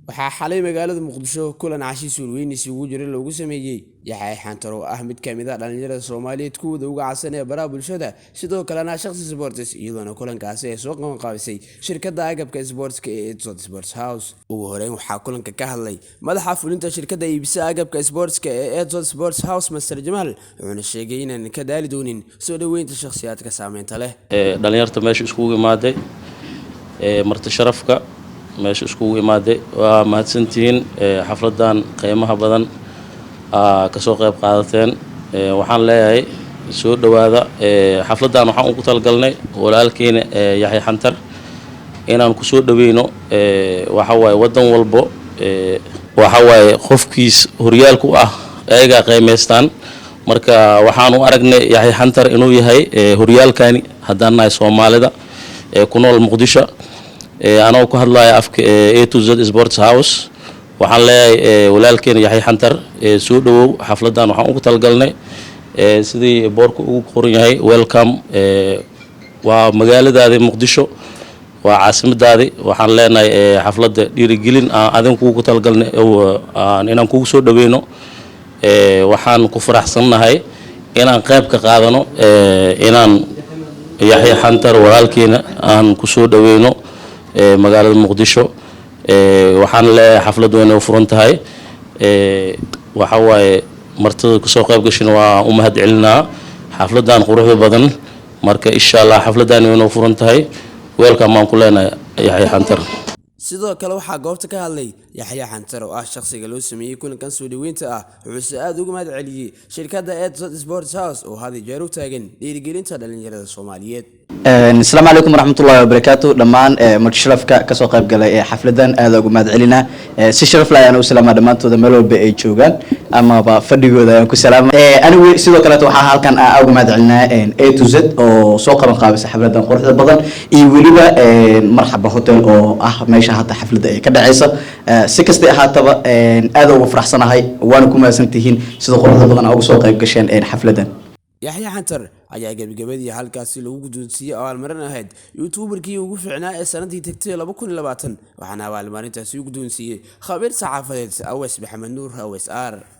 Waxaa xalay magaalada Muqdisho kulan casho suulweyn isugu jira loogu sameeyey Yaxye Xantar, oo ah mid ka mid ah dhalinyarada Soomaaliyeed kuwooda uga cadsan ee baraha bulshada, sidoo kalena shakhsi sports, iyadoona kulankaasi ay soo qabanqaabisay shirkadda agabka sportska ee Edzot Sports House. Ugu horeyn waxaa kulanka ka hadlay madaxa fulinta shirkadda iibisa agabka sportska ee Edzot Sports House, Master Jamaal, wuxuuna sheegay inaan ka daali doonin soo dhoweynta shakhsiyaadka saameynta leh. Dhalinyarta meesha iskugu imaaday, marti sharafka meesha iskugu imaaday, waa mahadsantihiin. Xafladan qiimaha badan kasoo qayb qaadateen, waxaan leeyahay soo dhowaada. Xafladdan waxaan ugu talagalnay walaalkeena Yaxya Xantar inaan kusoo dhaweyno. Waxa waaye, waddan walbo waxa waaye qofkiis horyaalku ah ayagaa qiimaystaan. Marka waxaan u aragnay Yaxya Xantar inuu yahay horyaalkani haddaan nahay Soomaalida ee ku nool Muqdisho. Anagoo ku hadlaya afka A to Z Sports House, waxaan leeyahay walaalkeena Yaxya Xantar, soo dhowow. Xafladdan waxaan ugu talagalnay sidii boorka ugu qoran yahay, "Welcome". Waa magaaladaadii Muqdisho, waa caasimadaadii. Waxaan leenahay xafladda dhiirigelin aan adin kugu talagalnay inaan kugu soo dhaweyno. Waxaan ku faraxsannahay inaan qayb ka qaadano inaan Yaxya Xantar walaalkeena aan kusoo dhaweyno magaalada Muqdisho. Waxaan leeyahay xaflad weyn u furan tahay. Waxa waaye, martida kasoo qayb gashina waa u mahad celinaa xafladan quruxda badan. Marka insha Allah xafladan way noo furan tahay. Welcome baan ku leenahay Yaxya Xantar. Sidoo kale waxaa goobta ka hadlay Yaxya Xantar, oo ah shakhsiga loo sameeyey kulankan soo dhoweynta ah. Wuxuuse aada uga mahad celiyey shirkadda Edzot Sports House oo had iyo jeer u taagan dhiirigelinta dhalinyarada Soomaaliyeed. Asalaamu calaykum waraxmatullahi wabarakaatu. Dhammaan marti sharafka kasoo qayb galay ee xafladan aada ugu mahad celinaa. Si sharaf leh ayaan u salaamaa dhammaantooda meel walba ay joogaan amaba fadhigooda ayaan ku salaama. Anigu sidoo kaleeto waxaa halkan aan ugu mahad celinaa A to Z oo soo qaban qaabisa xafladan quruxda badan iyo weliba Marxaba Hotel oo ah meesha hadda xafladda ay ka dhaceysa. Si kastay ahaataba, aada ugu faraxsanahay, waana ku mahadsantihiin sida quruxda badan aa uga soo qayb gasheen xafladan. Yaxya Xantar ayaa gebagabadii halkaasi lagu guddoonsiiyey abaalmarin ahayd youtuberkii ugu fiicnaa ee sanadii tagtay 2020, waxaana abaalmarintaasi u guddoonsiiyey khabiir saxaafadeed Aweys Maxamed Nuur, Aweys R.